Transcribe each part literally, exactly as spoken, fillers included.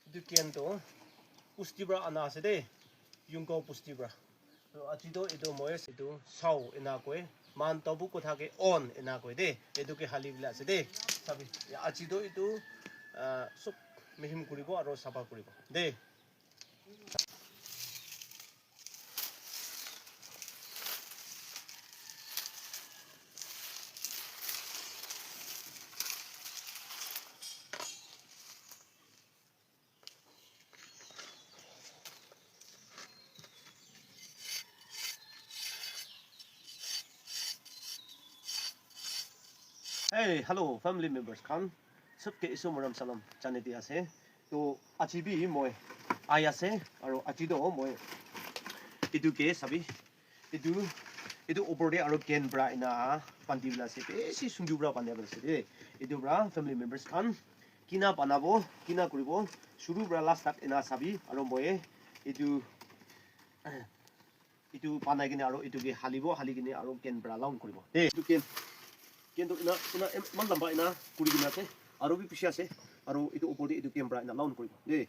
Etu can tu pusti para ana ase de, Yungko pusti para. To aji to etu moi etu sao ena koi, man tabu kotha ke on ena koi de, etu ke hali bila ase de. Sabi, aji to etu, ah, sob mihim kuribo aro sapha kuribo de. Hey, hello, family members khan. Sob ke Isu Morom Salam jane di ase. To aji bi moi ai ase, aro aji to moi etu ke sabi, etu, etu upor te aro can para ena bandi bila ase, bishi sundur para bandi bila ase de. Etu para family members khan kina banabo, kina kuribo, shuru para last tak ena sabi, aro moi etu, etu banai kene aro etu ke halibo, hali kene aro can para laun kuribo. De, etu can, can to ena, ena, em, iman lamba ena kuri kene ase, aro bi bishi ase, aro etu upor te etu can para ena laun kuribo. De.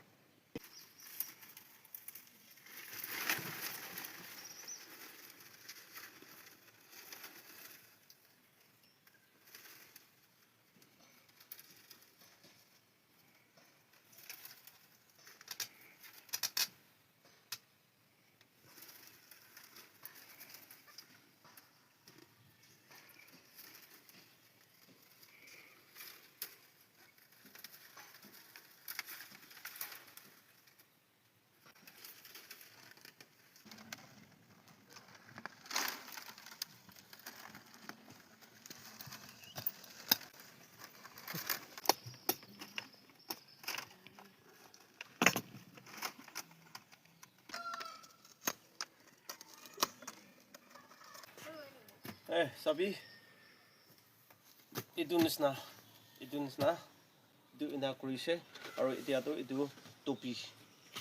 Eh, sabi. Etu nisna, etu nisna, etu ena kuri se, aro etia tu etu topi,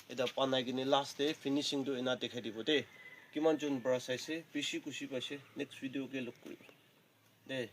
eta banai kene last te finishing tu ena dikhai dibo de. Kiman jon para saise, bishi khushi paise, next video ke log kuribo de.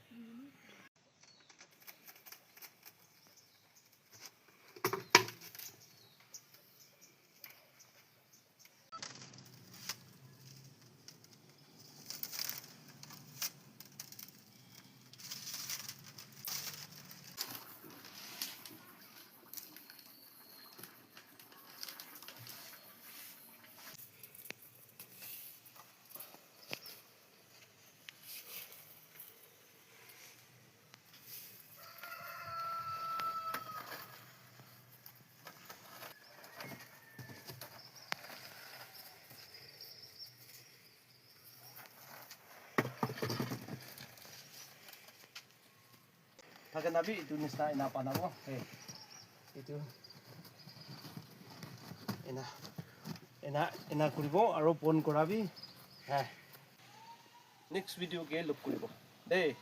Thakana bi etu nisna ena banabo. Hey, etu ena, ena, ena kuribo aro bon kora bi. Hey, next video ke log kuribo de.